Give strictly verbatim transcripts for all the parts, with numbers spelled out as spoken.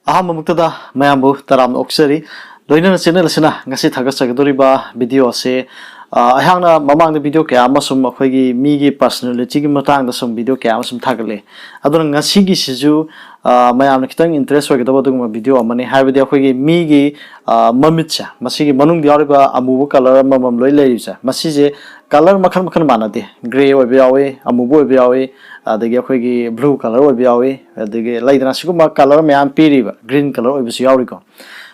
ꯑꯍꯥꯟꯕꯃꯛꯇꯗ ꯃꯌꯥꯝꯕꯨ ꯇꯔꯥꯝꯅ ꯑꯣꯛꯆꯔꯤ꯫ ꯂꯣꯏꯅꯅ channel ꯑꯁꯤꯅ ꯉꯁꯤ ꯊꯥꯒꯠꯆꯒꯗꯧꯔꯤꯕ video ꯑꯁꯤ, ꯑ, ꯑꯩꯍꯥꯛꯅ ꯃꯃꯥꯡꯗ video ꯀꯌꯥ ꯑꯃ ꯁꯨꯝ ꯑꯩꯈꯣꯏꯒꯤ ꯃꯤꯒꯤ personalityꯒꯤ ꯃꯇꯥꯡꯗ ꯁꯨꯝ video ꯀꯌꯥ ꯑꯃ ꯁꯨꯝ ꯊꯥꯒꯠꯂꯦ꯫ ꯑꯗꯨꯅ ꯉꯁꯤꯒꯤꯁꯤꯁꯨ, ꯑ, ꯃꯌꯥꯝꯅ ꯈꯤꯇꯪ interest ꯑꯣꯏꯒꯗꯕ ꯑꯗꯨꯒꯨꯝꯕ video ꯑꯃꯅꯤ꯫ ꯍꯥꯏꯕꯗꯤ ꯑꯩꯈꯣꯏꯒꯤ ꯃꯤꯒꯤ, ꯑ, ꯃꯃꯤꯠꯁꯦ, ꯃꯁꯤꯒꯤ ꯃꯅꯨꯡꯗ ꯌꯥꯎꯔꯤꯕ ꯑꯃꯨꯕ colour ꯑꯃꯃꯝ ꯂꯣꯏ ꯂꯩꯔꯤꯕꯁꯦ, ꯃꯁꯤꯁꯦ colour ꯃꯈꯜ ꯃꯈꯜ ꯃꯥꯟꯅꯗꯦ꯫ Grey ꯑꯣꯏꯕ ꯌꯥꯎꯏ, ꯑꯃꯨꯕ ꯑꯣꯏꯕ ꯌꯥꯎꯏ, ꯑꯗꯒꯤ ꯑꯩꯈꯣꯏꯒꯤ blue colour ꯑꯣꯏꯕ ꯌꯥꯎꯏ, ꯑꯗꯒꯤ ꯂꯩꯗꯅ ꯁꯤꯒꯨꯝꯕ colour ꯃꯌꯥꯝ ꯄꯤꯔꯤꯕ, green colour ꯑꯣꯏꯕꯁꯨ ꯌꯥꯎꯔꯤꯀꯣ꯫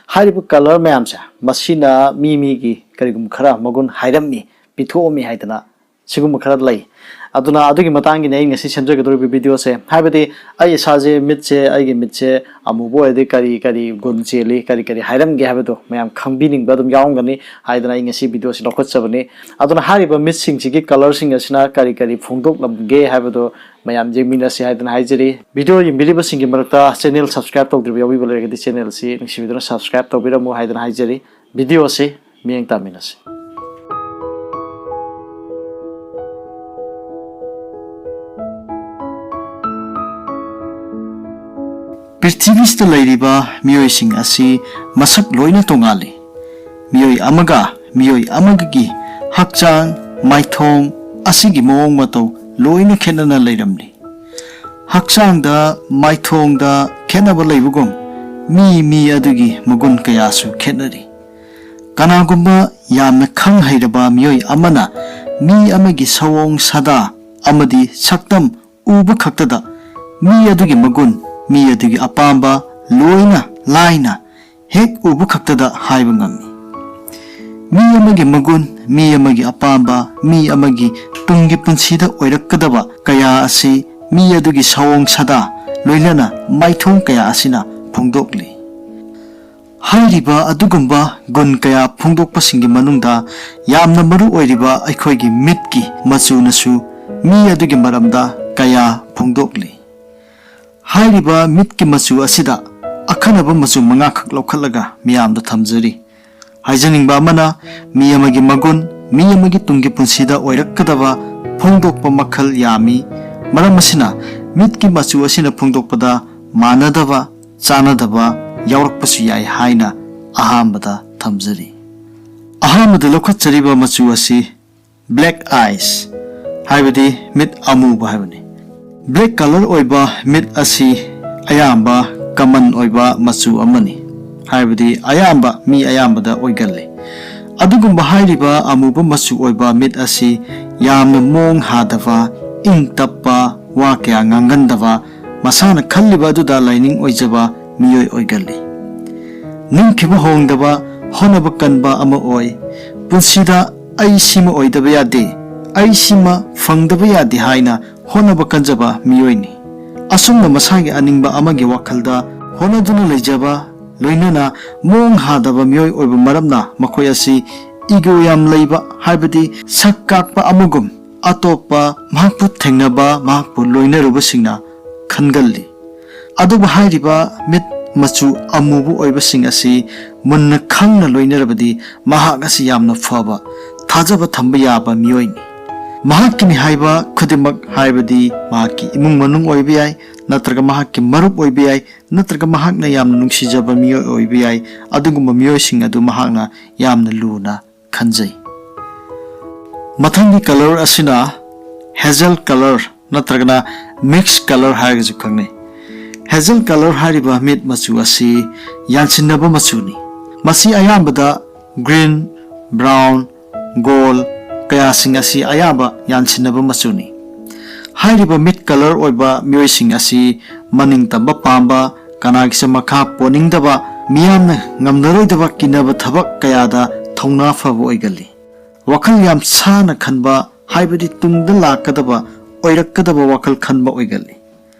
ꯍꯥꯏꯔꯤꯕ colour ꯃꯌꯥꯝꯁꯦ, ꯃꯁꯤꯅ ꯃꯤ ꯃꯤꯒꯤ ꯀꯔꯤꯒꯨꯝꯕ ꯈꯔ ꯃꯒꯨꯟ ꯍꯥꯏꯔꯝꯃꯤ, ꯄꯤꯊꯣꯛꯑꯝꯃꯤ ꯍꯥꯏꯗꯅ ꯁꯤꯒꯨꯝꯕ ꯈꯔ ꯂꯩ꯫ ꯑꯗꯨꯅ ꯑꯗꯨꯒꯤ ꯃꯇꯥꯡꯒꯤꯅꯦ ꯑꯩ ꯉꯁꯤ ꯁꯦꯝꯖꯒꯗꯧꯔꯤꯕ videoꯁꯦ꯫ ꯍꯥꯏꯕꯗꯤ ꯑꯩ ꯏꯁꯥꯁꯦ, ꯃꯤꯠꯁꯦ, ꯑꯩꯒꯤ ꯃꯤꯠꯁꯦ ꯑꯃꯨꯕ ꯑꯣꯏꯔꯗꯤ ꯀꯔꯤ ꯀꯔꯤ ꯒꯨꯟ ꯆꯦꯜꯂꯤ, ꯀꯔꯤ ꯀꯔꯤ ꯍꯥꯏꯔꯝꯒꯦ ꯍꯥꯏꯕꯗꯣ ꯃꯌꯥꯝ ꯈꯪꯕꯤꯅꯤꯡꯕ ꯑꯗꯨꯝ ꯌꯥꯎꯔꯝꯒꯅꯤ ꯍꯥꯏꯗꯅ ꯑꯩ ꯉꯁꯤ videoꯁꯤ ꯂꯧꯈꯠꯆꯕꯅꯤ꯫ ꯑꯗꯨꯅ ꯍꯥꯏꯔꯤꯕ ꯃꯤꯠꯁꯤꯡꯁꯤꯒꯤ colourꯁꯤꯡ ꯑꯁꯤꯅ ꯀꯔꯤ ꯀꯔꯤ ꯐꯣꯡꯗꯣꯛꯂꯝꯒꯦ ꯍꯥꯏꯕꯗꯣ ꯃꯌꯥꯝ ꯌꯦꯡꯃꯤꯟꯅꯁꯤ ꯍꯥꯏꯗꯅ ꯍꯥꯏꯖꯔꯤ꯫ Video ꯌꯦꯡꯕꯤꯔꯤꯕꯁꯤꯡꯒꯤ ꯃꯔꯛꯇ channel subscribe ꯇꯧꯗ꯭ꯔꯤꯕ ꯌꯥꯎꯕꯤꯕ ꯂꯩꯔꯒꯗꯤ channelꯁꯤ ꯅꯨꯡꯁꯤꯕꯤꯗꯨꯅ subscribe ꯇꯧꯕꯤꯔꯝꯃꯨ ꯍꯥꯏꯗꯅ ꯍꯥꯏꯖꯔꯤ꯫ Videoꯁꯤ ꯃꯤꯠꯌꯦꯡ ꯇꯥꯃꯤꯟꯅꯁꯤ꯫ ꯄ꯭ꯔꯤꯊꯤꯕꯤꯁꯤꯗ ꯂꯩꯔꯤꯕ ꯃꯤꯑꯣꯏꯁꯤꯡ ꯑꯁꯤ ꯃꯁꯛ ꯂꯣꯏꯅ ꯇꯣꯉꯥꯜꯂꯤ꯫ ꯃꯤꯑꯣꯏ ꯑꯃꯒ ꯃꯤꯑꯣꯏ ꯑꯃꯒꯒꯤ ꯍꯛꯆꯥꯡ, ꯃꯥꯏꯊꯣꯡ ꯑꯁꯤꯒꯤ ꯃꯑꯣꯡ ꯃꯇꯧ ꯂꯣꯏꯅ ꯈꯦꯠꯅꯅ ꯂꯩꯔꯝꯂꯤ꯫ ꯍꯛꯆꯥꯡꯗ, ꯃꯥꯏꯊꯣꯡꯗ ꯈꯦꯠꯅꯕ ꯂꯩꯕꯒꯨꯝ, ꯃꯤ ꯃꯤ ꯑꯗꯨꯒꯤ ꯃꯒꯨꯟ ꯀꯌꯥꯁꯨ ꯈꯦꯠꯅꯔꯤ꯫ ꯀꯅꯥꯒꯨꯝꯕ ꯌꯥꯝꯅ ꯈꯪ ꯍꯩꯔꯕ ꯃꯤꯑꯣꯏ ꯑꯃꯅ ꯃꯤ ꯑꯃꯒꯤ ꯁꯑꯣꯡ ꯁꯥꯗꯥ ꯑꯃꯗꯤ ꯁꯛꯇꯝ ꯎꯕ ꯈꯛꯇꯗ ꯃꯤ ꯑꯗꯨꯒꯤ ꯃꯒꯨꯟ, ꯃꯤ ꯑꯗꯨꯒꯤ ꯑꯄꯥꯝꯕ ꯂꯣꯏꯅ ꯂꯥꯏꯅ ꯍꯦꯛ ꯎꯕ ꯈꯛꯇꯗ ꯍꯥꯏꯕ ꯉꯝꯃꯤ꯫ ꯃꯤ ꯑꯃꯒꯤ ꯃꯒꯨꯟ, ꯃꯤ ꯑꯃꯒꯤ ꯑꯄꯥꯝꯕ, ꯃꯤ ꯑꯃꯒꯤ ꯇꯨꯡꯒꯤ ꯄꯨꯟꯁꯤꯗ ꯑꯣꯏꯔꯛꯀꯗꯕ ꯀꯌꯥ ꯑꯁꯤ ꯃꯤ ꯑꯗꯨꯒꯤ ꯁꯑꯣꯡ ꯁꯥꯗꯥ, ꯂꯣꯏꯅꯅ ꯃꯥꯏꯊꯣꯡ ꯀꯌꯥ ꯑꯁꯤꯅ ꯐꯣꯡꯗꯣꯛꯂꯤ꯫ ꯍꯥꯏꯔꯤꯕ ꯑꯗꯨꯒꯨꯝꯕ ꯒꯨꯟ ꯀꯌꯥ ꯐꯣꯡꯗꯣꯛꯄꯁꯤꯡꯒꯤ ꯃꯅꯨꯡꯗ ꯌꯥꯝꯅ ꯃꯔꯨ ꯑꯣꯏꯔꯤꯕ ꯑꯩꯈꯣꯏꯒꯤ ꯃꯤꯠꯀꯤ ꯃꯆꯨꯅꯁꯨ ꯃꯤ ꯑꯗꯨꯒꯤ ꯃꯔꯝꯗ ꯀꯌꯥ ꯐꯣꯡꯗꯣꯛꯂꯤ꯫ ꯍꯥꯏꯔꯤꯕ ꯃꯤꯠꯀꯤ ꯃꯆꯨ ꯑꯁꯤꯗ ꯑꯈꯟꯅꯕ ꯃꯆꯨ ꯃꯉꯥꯈꯛ ꯂꯧꯈꯠꯂꯒ ꯃꯤꯌꯥꯝꯗ ꯊꯝꯖꯔꯤ꯫ ꯍꯥꯏꯖꯅꯤꯡꯕ ꯑꯃꯅ, ꯃꯤ ꯑꯃꯒꯤ ꯃꯒꯨꯟ, ꯃꯤ ꯑꯃꯒꯤ ꯇꯨꯡꯒꯤ ꯄꯨꯟꯁꯤꯗ ꯑꯣꯏꯔꯛꯀꯗꯕ ꯐꯣꯡꯗꯣꯛꯄ ꯃꯈꯜ ꯌꯥꯝꯃꯤ꯫ ꯃꯔꯝ ꯑꯁꯤꯅ, ꯃꯤꯠꯀꯤ ꯃꯆꯨ ꯑꯁꯤꯅ ꯐꯣꯡꯗꯣꯛꯄꯗ ꯃꯥꯟꯅꯗꯕ, ꯆꯥꯟꯅꯗꯕ ꯌꯥꯎꯔꯛꯄꯁꯨ ꯌꯥꯏ ꯍꯥꯏꯅ ꯑꯍꯥꯟꯕꯗ ꯊꯝꯖꯔꯤ꯫ ꯑꯍꯥꯟꯕꯗ ꯂꯧꯈꯠꯆꯔꯤꯕ ꯃꯆꯨ ꯑꯁꯤ black eyes, ꯍꯥꯏꯕꯗꯤ ꯃꯤꯠ ꯑꯃꯨꯕ ꯍꯥꯏꯕꯅꯤ꯫ Black color ꯑꯣꯏꯕ ꯃꯤꯠ ꯑꯁꯤ ꯑꯌꯥꯝꯕ common ꯑꯣꯏꯕ ꯃꯆꯨ ꯑꯃꯅꯤ, ꯍꯥꯏꯕꯗꯤ ꯑꯌꯥꯝꯕ ꯃꯤ ꯑꯌꯥꯝꯕꯗ ꯑꯣꯏꯒꯜꯂꯤ꯫ ꯑꯗꯨꯒꯨꯝꯕ ꯍꯥꯏꯔꯤꯕ ꯑꯃꯨꯕ ꯃꯆꯨ ꯑꯣꯏꯕ ꯃꯤꯠ ꯑꯁꯤ ꯌꯥꯝꯅ ꯃꯣꯡ ꯍꯥꯗꯕ, ꯏꯪ ꯇꯞꯄ, ꯋꯥ ꯀꯌꯥ ꯉꯥꯡꯒꯟꯗꯕ, ꯃꯁꯥꯅ ꯈꯜꯂꯤꯕ ꯑꯗꯨꯗ ꯂꯥꯏꯅꯤꯡ ꯑꯣꯏꯖꯕ ꯃꯤꯑꯣꯏ ꯑꯣꯏꯒꯜꯂꯤ꯫ ꯅꯤꯡꯈꯤꯕ ꯍꯣꯡꯗꯕ, ꯍꯣꯠꯅꯕ ꯀꯟꯕ ꯑꯃ ꯑꯣꯏ꯫ ꯄꯨꯟꯁꯤꯗ "ꯑꯩ ꯁꯤꯃ ꯑꯣꯏꯗꯕ ꯌꯥꯗꯦ, ꯑꯩ ꯁꯤꯃ ꯐꯪꯗꯕ ꯌꯥꯗꯦ" ꯍꯥꯏꯅ ꯍꯣꯠꯅꯕ ꯀꯟꯖꯕ ꯃꯤꯑꯣꯏꯅꯤ꯫ ꯑꯁꯨꯝꯅ ꯃꯁꯥꯒꯤ ꯑꯅꯤꯡꯕ ꯑꯃꯒꯤ ꯋꯥꯈꯜꯗ ꯍꯣꯠꯅꯗꯨꯅ ꯂꯩꯖꯕ, ꯂꯣꯏꯅꯅ ꯃꯣꯡ ꯍꯥꯗꯕ ꯃꯤꯑꯣꯏ ꯑꯣꯏꯕ ꯃꯔꯝꯅ ꯃꯈꯣꯏ ꯑꯁꯤ ego ꯌꯥꯝ ꯂꯩꯕ, ꯍꯥꯏꯕꯗꯤ ꯁꯛ ꯀꯥꯛꯄ ꯑꯃꯒꯨꯝ ꯑꯇꯣꯞꯄ ꯃꯍꯥꯛꯄꯨ ꯊꯦꯡꯅꯕ, ꯃꯍꯥꯛꯄꯨ ꯂꯣꯏꯅꯔꯨꯕꯁꯤꯡꯅ ꯈꯟꯒꯜꯂꯤ꯫ ꯑꯗꯨꯕꯨ ꯍꯥꯏꯔꯤꯕ ꯃꯤꯠ ꯃꯆꯨ ꯑꯃꯨꯕ ꯑꯣꯏꯕꯁꯤꯡ ꯑꯁꯤ ꯃꯨꯟꯅ ꯈꯪꯅ ꯂꯣꯏꯅꯔꯕꯗꯤ ꯃꯍꯥꯛ ꯑꯁꯤ ꯌꯥꯝꯅ ꯐꯕ, ꯊꯥꯖꯕ ꯊꯝꯕ ꯌꯥꯕ ꯃꯤꯑꯣꯏꯅꯤ꯫ ꯃꯍꯥꯛꯀꯤꯅꯤ ꯍꯥꯏꯕ ꯈꯨꯗꯤꯡꯃꯛ, ꯍꯥꯏꯕꯗꯤ ꯃꯍꯥꯛꯀꯤ ꯏꯃꯨꯡ ꯃꯅꯨꯡ ꯑꯣꯏꯕ ꯌꯥꯏ, ꯅꯠꯇ꯭ꯔꯒ ꯃꯍꯥꯛꯀꯤ ꯃꯔꯨꯞ ꯑꯣꯏꯕ ꯌꯥꯏ, ꯅꯠꯇ꯭ꯔꯒ ꯃꯍꯥꯛꯅ ꯌꯥꯝꯅ ꯅꯨꯡꯁꯤꯖꯕ ꯃꯤꯑꯣꯏ ꯑꯣꯏꯕ ꯌꯥꯏ, ꯑꯗꯨꯒꯨꯝꯕ ꯃꯤꯑꯣꯏꯁꯤꯡ ꯑꯗꯨ ꯃꯍꯥꯛꯅ ꯌꯥꯝꯅ ꯂꯨꯅ ꯈꯟꯖꯩ꯫ ꯃꯊꯪꯒꯤ color ꯑꯁꯤꯅ hazel color ꯅꯠꯇ꯭ꯔꯒꯅ mix color ꯍꯥꯏꯔꯒꯁꯨ ꯈꯪꯅꯩ꯫ Hazel color ꯍꯥꯏꯔꯤꯕ ꯃꯤꯠ ꯃꯆꯨ ꯑꯁꯤ ꯌꯥꯟꯁꯤꯟꯅꯕ ꯃꯆꯨꯅꯤ꯫ ꯃꯁꯤ ꯑꯌꯥꯝꯕꯗ green, brown, gold ꯀꯌꯥꯁꯤꯡ ꯑꯁꯤ ꯑꯌꯥꯝꯕ ꯌꯥꯟꯁꯤꯟꯅꯕ ꯃꯆꯨꯅꯤ꯫ ꯍꯥꯏꯔꯤꯕ ꯃꯤꯠ color ꯑꯣꯏꯕ ꯃꯤꯑꯣꯏꯁꯤꯡ ꯑꯁꯤ ꯃꯅꯤꯡ ꯇꯝꯕ ꯄꯥꯝꯕ, ꯀꯅꯥꯒꯤꯁꯨ ꯃꯈꯥ ꯄꯣꯟꯅꯤꯡꯗꯕ, ꯃꯤꯌꯥꯝꯅ ꯉꯝꯅꯔꯣꯏꯗꯕ ꯀꯤꯅꯕ ꯊꯕꯛ ꯀꯌꯥꯗ ꯊꯧꯅꯥ ꯐꯕ ꯑꯣꯏꯒꯜꯂꯤ꯫ ꯋꯥꯈꯜ ꯌꯥꯝ ꯁꯥꯅ ꯈꯟꯕ, ꯍꯥꯏꯕꯗꯤ ꯇꯨꯡꯗ ꯂꯥꯛꯀꯗꯕ, ꯑꯣꯏꯔꯛꯀꯗꯕ ꯋꯥꯈꯜ ꯈꯟꯕ ꯑꯣꯏꯒꯜꯂꯤ꯫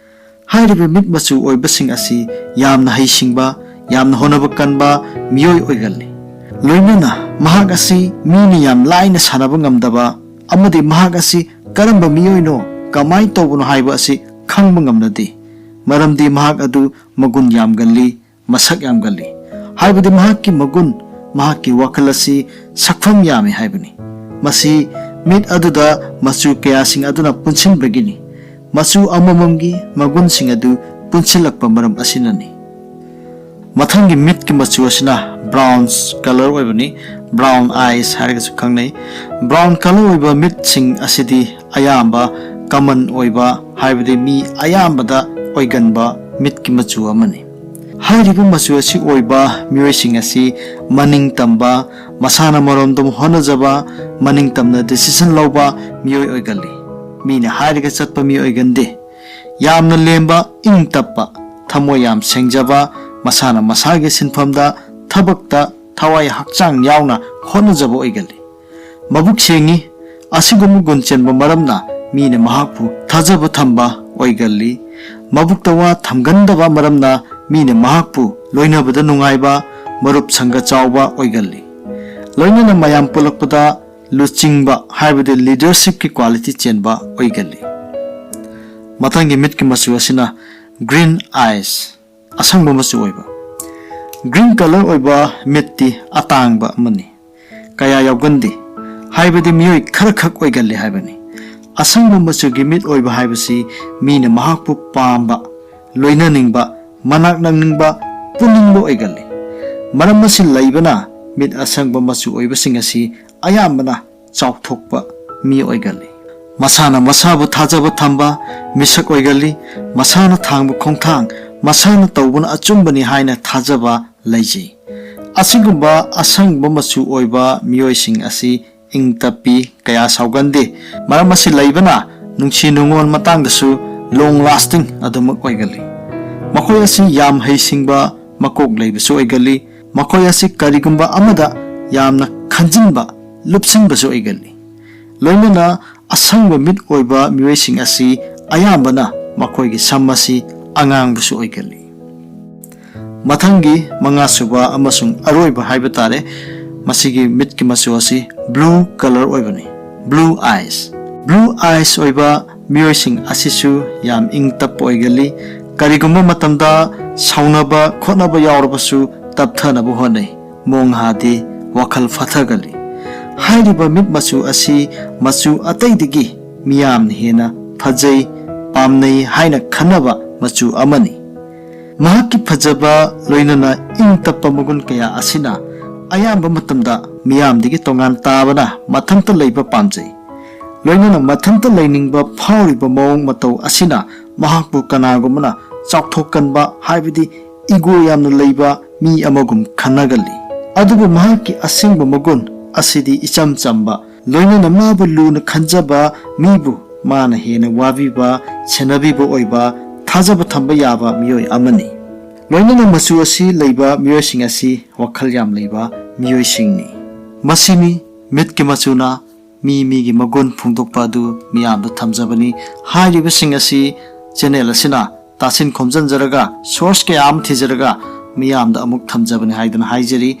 ꯍꯥꯏꯔꯤꯕ ꯃꯤꯠ ꯃꯆꯨ ꯑꯣꯏꯕꯁꯤꯡ ꯑꯁꯤ ꯌꯥꯝꯅ ꯍꯩꯁꯤꯡꯕ, ꯌꯥꯝꯅ ꯍꯣꯠꯅꯕ ꯀꯟꯕ ꯃꯤꯑꯣꯏ ꯑꯣꯏꯒꯜꯂꯤ꯫ ꯂꯣꯏꯅꯅ ꯃꯍꯥꯛ ꯑꯁꯤ ꯃꯤꯅ ꯌꯥꯝ ꯂꯥꯏꯅ ꯁꯥꯟꯅꯕ ꯉꯝꯗꯕ ꯑꯃꯗꯤ ꯃꯍꯥꯛ ꯑꯁꯤ ꯀꯔꯝꯕ ꯃꯤꯑꯣꯏꯅꯣ, ꯀꯃꯥꯏ ꯇꯧꯕꯅꯣ ꯍꯥꯏꯕ ꯑꯁꯤ ꯈꯪꯕ ꯉꯝꯅꯗꯦ꯫ ꯃꯔꯝꯗꯤ ꯃꯍꯥꯛ ꯑꯗꯨ ꯃꯒꯨꯟ ꯌꯥꯝꯒꯜꯂꯤ, ꯃꯁꯛ ꯌꯥꯝꯒꯜꯂꯤ꯫ ꯍꯥꯏꯕꯗꯤ ꯃꯍꯥꯛꯀꯤ ꯃꯒꯨꯟ, ꯃꯍꯥꯛꯀꯤ ꯋꯥꯈꯜ ꯑꯁꯤ ꯁꯛꯐꯝ ꯌꯥꯝꯃꯤ ꯍꯥꯏꯕꯅꯤ꯫ ꯃꯁꯤ ꯃꯤꯠ ꯑꯗꯨꯗ ꯃꯆꯨ ꯀꯌꯥꯁꯤꯡ ꯑꯗꯨꯅ ꯄꯨꯟꯁꯤꯟꯕꯒꯤꯅꯤ꯫ ꯃꯆꯨ ꯑꯃꯃꯝꯒꯤ ꯃꯒꯨꯟꯁꯤꯡ ꯑꯗꯨ ꯄꯨꯟꯁꯤꯜꯂꯛꯄ ꯃꯔꯝ ꯑꯁꯤꯅꯅꯤ꯫ ꯃꯊꯪꯒꯤ ꯃꯤꯠꯀꯤ ꯃꯆꯨ ꯑꯁꯤꯅ brown color ꯑꯣꯏꯕꯅꯤ꯫ Brown eyes ꯍꯥꯏꯔꯒꯁꯨ ꯈꯪꯅꯩ꯫ Brown color ꯑꯣꯏꯕ ꯃꯤꯠꯁꯤꯡ ꯑꯁꯤꯗꯤ ꯑꯌꯥꯝꯕ common ꯑꯣꯏꯕ, ꯍꯥꯏꯕꯗꯤ ꯃꯤ ꯑꯌꯥꯝꯕꯗ ꯑꯣꯏꯒꯟꯕ ꯃꯤꯠꯀꯤ ꯃꯆꯨ ꯑꯃꯅꯤ꯫ ꯍꯥꯏꯔꯤꯕ ꯃꯆꯨ ꯑꯁꯤ ꯑꯣꯏꯕ ꯃꯤꯑꯣꯏꯁꯤꯡ ꯑꯁꯤ ꯃꯅꯤꯡ ꯇꯝꯕ, ꯃꯁꯥꯅ ꯃꯔꯣꯝꯗꯣꯝ ꯍꯣꯠꯅꯖꯕ, ꯃꯅꯤꯡ ꯇꯝꯅ decision ꯂꯧꯕ ꯃꯤꯑꯣꯏ ꯑꯣꯏꯒꯜꯂꯤ꯫ ꯃꯤꯅ ꯍꯥꯏꯔꯒ ꯆꯠꯄ ꯃꯤ ꯑꯣꯏꯒꯟꯗꯦ꯫ ꯌꯥꯝꯅ ꯂꯦꯝꯕ, ꯏꯪ ꯇꯞꯄ, ꯊꯃꯣꯏ ꯌꯥꯝ ꯁꯦꯡꯖꯕ, ꯃꯁꯥꯅ ꯃꯁꯥꯒꯤ ꯁꯤꯟꯐꯝꯗ, ꯊꯕꯛꯇ ꯊꯋꯥꯏ ꯍꯛꯆꯥꯡ ꯌꯥꯎꯅ ꯍꯣꯠꯅꯖꯕ ꯑꯣꯏꯒꯜꯂꯤ꯫ ꯃꯕꯨꯛ ꯁꯦꯡꯉꯤ꯫ ꯑꯁꯤꯒꯨꯝꯕ ꯒꯨꯟ ꯆꯦꯟꯕ ꯃꯔꯝꯅ ꯃꯤꯅ ꯃꯍꯥꯛꯄꯨ ꯊꯥꯖꯕ ꯊꯝꯕ ꯑꯣꯏꯒꯜꯂꯤ꯫ ꯃꯕꯨꯛꯇ ꯋꯥ ꯊꯝꯒꯟꯗꯕ ꯃꯔꯝꯅ ꯃꯤꯅ ꯃꯍꯥꯛꯄꯨ ꯂꯣꯏꯅꯕꯗ ꯅꯨꯡꯉꯥꯏꯕ, ꯃꯔꯨꯞ ꯁꯪꯒ ꯆꯥꯎꯕ ꯑꯣꯏꯒꯜꯂꯤ꯫ ꯂꯣꯏꯅꯅ ꯃꯌꯥꯝ ꯄꯨꯜꯂꯛꯄꯗ ꯂꯨꯆꯤꯡꯕ, ꯍꯥꯏꯕꯗꯤ leadershipꯀꯤ quality ꯆꯦꯟꯕ ꯑꯣꯏꯒꯜꯂꯤ꯫ ꯃꯊꯪꯒꯤ ꯃꯤꯠꯀꯤ ꯃꯆꯨ ꯑꯁꯤꯅ green eyes, ꯑꯁꯪꯕ ꯃꯆꯨ ꯑꯣꯏꯕ꯫ Green color ꯑꯣꯏꯕ ꯃꯤꯠꯇꯤ ꯑꯇꯥꯡꯕ ꯑꯃꯅꯤ꯫ ꯀꯌꯥ ꯌꯥꯎꯒꯟꯗꯦ, ꯍꯥꯏꯕꯗꯤ ꯃꯤꯑꯣꯏ ꯈꯔꯈꯛ ꯑꯣꯏꯒꯜꯂꯤ ꯍꯥꯏꯕꯅꯤ꯫ ꯑꯁꯪꯕ ꯃꯆꯨꯒꯤ ꯃꯤꯠ ꯑꯣꯏꯕ ꯍꯥꯏꯕꯁꯤ ꯃꯤꯅ ꯃꯍꯥꯛꯄꯨ ꯄꯥꯝꯕ, ꯂꯣꯏꯅꯅꯤꯡꯕ, ꯃꯅꯥꯛ ꯅꯛꯅꯤꯡꯕ, ꯄꯨꯅꯤꯡꯕ ꯑꯣꯏꯒꯜꯂꯤ꯫ ꯃꯔꯝ ꯑꯁꯤ ꯂꯩꯕꯅ ꯃꯤꯠ ꯑꯁꯪꯕ ꯃꯆꯨ ꯑꯣꯏꯕꯁꯤꯡ ꯑꯁꯤ ꯑꯌꯥꯝꯕꯅ ꯆꯥꯎꯊꯣꯛꯄ ꯃꯤ ꯑꯣꯏꯒꯜꯂꯤ꯫ ꯃꯁꯥꯅ ꯃꯁꯥꯕꯨ ꯊꯥꯖꯕ ꯊꯝꯕ ꯃꯤꯁꯛ ꯑꯣꯏꯒꯜꯂꯤ꯫ ꯃꯁꯥꯅ ꯊꯥꯡꯕ ꯈꯣꯡꯊꯥꯡ, ꯃꯁꯥꯅ ꯇꯧꯕꯅ ꯑꯆꯨꯝꯕꯅꯤ ꯍꯥꯏꯅ ꯊꯥꯖꯕ ꯂꯩꯖꯩ꯫ ꯑꯁꯤꯒꯨꯝꯕ ꯑꯁꯪꯕ ꯃꯆꯨ ꯑꯣꯏꯕ ꯃꯤꯑꯣꯏꯁꯤꯡ ꯑꯁꯤ ꯏꯪ ꯇꯞꯄꯤ, ꯀꯌꯥ ꯁꯥꯎꯒꯟꯗꯦ꯫ ꯃꯔꯝ ꯑꯁꯤ ꯂꯩꯕꯅ ꯅꯨꯡꯁꯤ ꯅꯨꯡꯉꯣꯟ ꯃꯇꯥꯡꯗꯁꯨ long lasting ꯑꯗꯨꯃꯛ ꯑꯣꯏꯒꯜꯂꯤ꯫ ꯃꯈꯣꯏ ꯑꯁꯤ ꯌꯥꯝ ꯍꯩꯁꯤꯡꯕ, ꯃꯀꯣꯛ ꯂꯩꯕꯁꯨ ꯑꯣꯏꯒꯜꯂꯤ꯫ ꯃꯈꯣꯏ ꯑꯁꯤ ꯀꯔꯤꯒꯨꯝꯕ ꯑꯃꯗ ꯌꯥꯝꯅ ꯈꯟꯖꯤꯟꯕ, ꯂꯨꯞꯁꯤꯟꯕꯁꯨ ꯑꯣꯏꯒꯜꯂꯤ꯫ ꯂꯣꯏꯅꯅ ꯑꯁꯪꯕ ꯃꯤꯠ ꯑꯣꯏꯕ ꯃꯤꯑꯣꯏꯁꯤꯡ ꯑꯁꯤ ꯑꯌꯥꯝꯕꯅ ꯃꯈꯣꯏꯒꯤ ꯁꯝ ꯑꯁꯤ ꯑꯉꯥꯡꯕꯁꯨ ꯑꯣꯏꯒꯜꯂꯤ꯫ ꯃꯊꯪꯒꯤ ꯃꯉꯥꯁꯨꯕ ꯑꯃꯁꯨꯡ ꯑꯔꯣꯏꯕ ꯍꯥꯏꯕ ꯇꯥꯔꯦ, ꯃꯁꯤꯒꯤ ꯃꯤꯠꯀꯤ ꯃꯆꯨ ꯑꯁꯤ blue color ꯑꯣꯏꯕꯅꯤ, blue eyes꯫ Blue eyes ꯑꯣꯏꯕ ꯃꯤꯑꯣꯏꯁꯤꯡ ꯑꯁꯤꯁꯨ ꯌꯥꯝ ꯏꯪ ꯇꯞꯄ ꯑꯣꯏꯒꯜꯂꯤ꯫ ꯀꯔꯤꯒꯨꯝꯕ ꯃꯇꯝꯗ ꯁꯥꯎꯅꯕ ꯈꯣꯠꯅꯕ ꯌꯥꯎꯔꯕꯁꯨ ꯇꯞꯊꯅꯕ ꯍꯣꯠꯅꯩ, ꯃꯣꯡꯍꯥꯗꯤ ꯋꯥꯈꯜ ꯐꯊꯒꯜꯂꯤ꯫ ꯍꯥꯏꯔꯤꯕ ꯃꯤꯠ ꯃꯆꯨ ꯑꯁꯤ ꯃꯆꯨ ꯑꯇꯩꯗꯒꯤ ꯃꯤꯌꯥꯝꯅ ꯍꯦꯟꯅ ꯐꯖꯩ, ꯄꯥꯝꯅꯩ ꯍꯥꯏꯅ ꯈꯟꯅꯕ ꯃꯆꯨ ꯑꯃꯅꯤ꯫ ꯃꯍꯥꯛꯀꯤ ꯐꯖꯕ, ꯂꯣꯏꯅꯅ ꯏꯪ ꯇꯞꯄ ꯃꯒꯨꯟ ꯀꯌꯥ ꯑꯁꯤꯅ ꯑꯌꯥꯝꯕ ꯃꯇꯝꯗ ꯃꯤꯌꯥꯝꯗꯒꯤ ꯇꯣꯉꯥꯟ ꯇꯥꯕꯅ ꯃꯊꯟꯇ ꯂꯩꯕ ꯄꯥꯝꯖꯩ꯫ ꯂꯣꯏꯅꯅ ꯃꯊꯟꯇ ꯂꯩꯅꯤꯡꯕ ꯐꯥꯎꯔꯤꯕ ꯃꯑꯣꯡ ꯃꯇꯧ ꯑꯁꯤꯅ ꯃꯍꯥꯛꯄꯨ ꯀꯅꯥꯒꯨꯝꯕꯅ ꯆꯥꯎꯊꯣꯛꯀꯟꯕ, ꯍꯥꯏꯕꯗꯤ ꯏꯒꯣ ꯌꯥꯝꯅ ꯂꯩꯕ ꯃꯤ ꯑꯃꯒꯨꯝ ꯈꯟꯅꯒꯜꯂꯤ꯫ ꯑꯗꯨꯕꯨ ꯃꯍꯥꯛꯀꯤ ꯑꯁꯦꯡꯕ ꯃꯒꯨꯟ ꯑꯁꯤꯗꯤ ꯏꯆꯝ ꯆꯝꯕ, ꯂꯣꯏꯅꯅ ꯃꯥꯕꯨ ꯂꯨꯅ ꯈꯟꯖꯕ, ꯃꯤꯕꯨ ꯃꯥꯅ ꯍꯦꯟꯅ ꯋꯥꯕꯤꯕ, ꯁꯦꯟꯅꯕꯤꯕ ꯑꯣꯏꯕ, ꯊꯥꯖꯕ ꯊꯝꯕ ꯌꯥꯕ ꯃꯤꯑꯣꯏ ꯑꯃꯅꯤ꯫ ꯂꯣꯏꯅꯅ ꯃꯆꯨ ꯑꯁꯤ ꯂꯩꯕ ꯃꯤꯑꯣꯏꯁꯤꯡ ꯑꯁꯤ ꯋꯥꯈꯜ ꯌꯥꯝ ꯂꯩꯕ ꯃꯤꯑꯣꯏꯁꯤꯡꯅꯤ꯫ ꯃꯁꯤꯅꯤ ꯃꯤꯠꯀꯤ ꯃꯆꯨꯅ ꯃꯤ ꯃꯤꯒꯤ ꯃꯒꯨꯟ ꯐꯣꯡꯗꯣꯛꯄ ꯑꯗꯨ ꯃꯤꯌꯥꯝꯗ ꯊꯝꯖꯕꯅꯤ꯫ ꯍꯥꯏꯔꯤꯕꯁꯤꯡ ꯑꯁꯤ ꯆꯦꯅꯦꯜ ꯑꯁꯤꯅ ꯇꯥꯁꯤꯟ ꯈꯣꯝꯖꯤꯟꯖꯔꯒ, ꯁꯣꯔꯁ ꯀꯌꯥ ꯑꯃ ꯊꯤꯖꯔꯒ ꯃꯤꯌꯥꯝꯗ ꯑꯃꯨꯛ ꯊꯝꯖꯕꯅꯤ ꯍꯥꯏꯗꯨꯅ ꯍꯥꯏꯖꯔꯤ꯫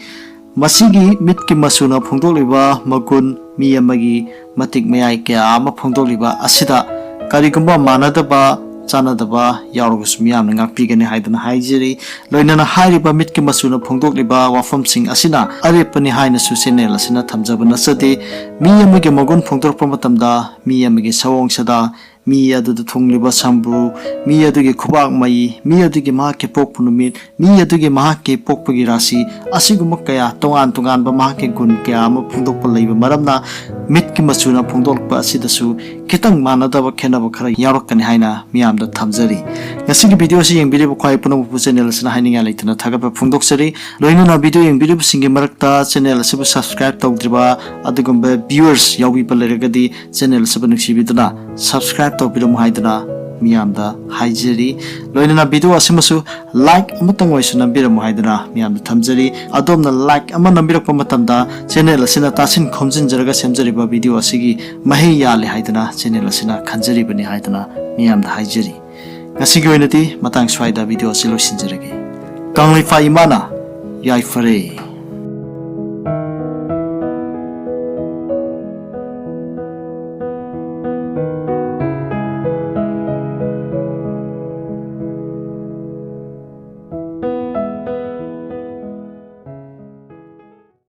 ꯃꯁꯤꯒꯤ ꯃꯤꯠꯀꯤ ꯃꯆꯨꯅ ꯐꯣꯡꯗꯣꯛꯂꯤꯕ ꯃꯒꯨꯟ, ꯃꯤ ꯑꯃꯒꯤ ꯃꯇꯤꯛ ꯃꯌꯥꯏ ꯀꯌꯥ ꯑꯃ ꯐꯣꯡꯗꯣꯛꯂꯤꯕ ꯑꯁꯤꯗ ꯀꯔꯤꯒꯨꯝꯕ ꯃꯥꯟꯅꯗꯕ, ꯆꯥꯟꯅꯗꯕ ꯌꯥꯎꯔꯒꯁꯨ ꯃꯤꯌꯥꯝꯅ ꯉꯥꯛꯄꯤꯒꯅꯤ ꯍꯥꯏꯗꯨꯅ ꯍꯥꯏꯖꯔꯤ꯫ ꯂꯣꯏꯅꯅ ꯍꯥꯏꯔꯤꯕ ꯃꯤꯠꯀꯤ ꯃꯆꯨꯅ ꯐꯣꯡꯗꯣꯛꯂꯤꯕ ꯋꯥꯐꯝꯁꯤꯡ ꯑꯁꯤꯅ ꯑꯔꯦꯞꯄꯅꯤ ꯍꯥꯏꯅꯁꯨ ꯆꯦꯅꯦꯜ ꯑꯁꯤꯅ ꯊꯝꯖꯕ ꯅꯠꯆꯗꯦ꯫ ꯃꯤ ꯑꯃꯒꯤ ꯃꯒꯨꯟ ꯐꯣꯡꯗꯣꯔꯛꯄ ꯃꯇꯝꯗ ꯃꯤ ꯑꯃꯒꯤ ꯁꯑꯣꯡ ꯁꯥꯗꯥ, ꯃꯤ ꯑꯗꯨꯗ ꯊꯨꯡꯂꯤꯕ ꯁꯝꯕ꯭ꯔꯨ, ꯃꯤ ꯑꯗꯨꯒꯤ ꯈꯨꯕꯥꯛ ꯃꯩ, ꯃꯤ ꯑꯗꯨꯒꯤ ꯃꯍꯥꯛꯀꯤ ꯄꯣꯛꯄ ꯅꯨꯃꯤꯠ, ꯃꯤ ꯑꯗꯨꯒꯤ ꯃꯍꯥꯛꯀꯤ ꯄꯣꯛꯄꯒꯤ ꯔꯥꯁꯤ, ꯑꯁꯤꯒꯨꯝꯕ ꯀꯌꯥ ꯇꯣꯉꯥꯟ ꯇꯣꯉꯥꯟꯕ ꯃꯍꯥꯛꯀꯤ ꯒꯨꯟ ꯀꯌꯥ ꯑꯃ ꯐꯣꯡꯗꯣꯛꯄ ꯂꯩꯕ ꯃꯔꯝꯅ ꯃꯤꯠꯀꯤ ꯃꯆꯨꯅ ꯐꯣꯡꯗꯣꯛꯂꯛꯄ ꯑꯁꯤꯗꯁꯨ ꯈꯤꯇꯪ ꯃꯥꯟꯅꯗꯕ ꯈꯦꯠꯅꯕ ꯈꯔ ꯌꯥꯎꯔꯛꯀꯅꯤ ꯍꯥꯏꯅ ꯃꯤꯌꯥꯝꯗ ꯊꯝꯖꯔꯤ꯫ ꯉꯁꯤꯒꯤ ꯚꯤꯗꯤꯑꯣ ꯑꯁꯤ ꯌꯦꯡꯕꯤꯔꯤꯕ ꯈ꯭ꯋꯥꯏ ꯄꯨꯝꯅꯃꯛꯄꯨ ꯆꯦꯅꯦꯜ ꯑꯁꯤꯅ ꯍꯥꯏꯅꯤꯡꯉꯥꯏ ꯂꯩꯇꯅ ꯊꯥꯒꯠꯄ ꯐꯣꯡꯗꯣꯛꯆꯔꯤ꯫ ꯂꯣꯏꯅꯅ ꯚꯤꯗꯤꯑꯣ ꯌꯦꯡꯕꯤꯔꯤꯕꯁꯤꯡꯒꯤ ꯃꯔꯛꯇ ꯆꯦꯅꯦꯜ ꯑꯁꯤꯕꯨ ꯁꯕꯁꯀ꯭ꯔꯥꯏꯕ ꯇꯧꯗ꯭ꯔꯤꯕ ꯑꯗꯨꯒꯨꯝꯕ ꯚꯤꯌꯨꯋꯔꯁ ꯌꯥꯎꯕꯤꯕ ꯂꯩꯔꯒꯗꯤ ꯆꯦꯅꯦꯜ ꯑꯁꯤꯕꯨ ꯅꯨꯡꯁꯤꯕꯤꯗꯨꯅ ꯁꯕꯁꯀ꯭ꯔꯥꯏꯕ ꯇꯧꯕꯤꯔꯝꯃꯨ ꯍꯥꯏꯗꯨꯅ ꯃꯤꯌꯥꯝꯗ ꯍꯥꯏꯖꯔꯤ꯫ ꯂꯣꯏꯅꯅ ꯚꯤꯗꯤꯑꯣ ꯑꯁꯤꯃꯁꯨ ꯂꯥꯏꯛ ꯑꯃꯇꯪ ꯑꯣꯏꯔꯁꯨ ꯅꯝꯕꯤꯔꯝꯃꯨ ꯍꯥꯏꯗꯨꯅ ꯃꯤꯌꯥꯝꯗ ꯊꯝꯖꯔꯤ꯫ ꯑꯗꯣꯝꯅ ꯂꯥꯏꯛ ꯑꯃ ꯅꯝꯕꯤꯔꯛꯄ ꯃꯇꯝꯗ ꯆꯦꯅꯦꯜ ꯑꯁꯤꯅ ꯇꯥꯁꯤꯟ ꯈꯣꯝꯖꯤꯟꯖꯔꯒ ꯁꯦꯝꯖꯔꯤꯕ ꯚꯤꯗꯤꯑꯣ ꯑꯁꯤꯒꯤ ꯃꯍꯩ ꯌꯥꯜꯂꯦ ꯍꯥꯏꯗꯨꯅ ꯆꯦꯅꯦꯜ ꯑꯁꯤꯅ ꯈꯟꯖꯔꯤꯕꯅꯤ ꯍꯥꯏꯗꯨꯅ ꯃꯤꯌꯥꯝꯗ ꯍꯥꯏꯖꯔꯤ꯫ ꯉꯁꯤꯒꯤ ꯑꯣꯏꯅꯗꯤ ꯃꯇꯥꯡ ꯁ꯭ꯋꯥꯏꯗ ꯚꯤꯗꯤꯑꯣ ꯑꯁꯤ ꯂꯣꯏꯁꯤꯟꯖꯔꯒꯦ꯫ ꯀꯪꯂꯩꯄꯥꯛ ꯏꯃꯥꯅ ꯌꯥꯏꯐꯔꯦ꯫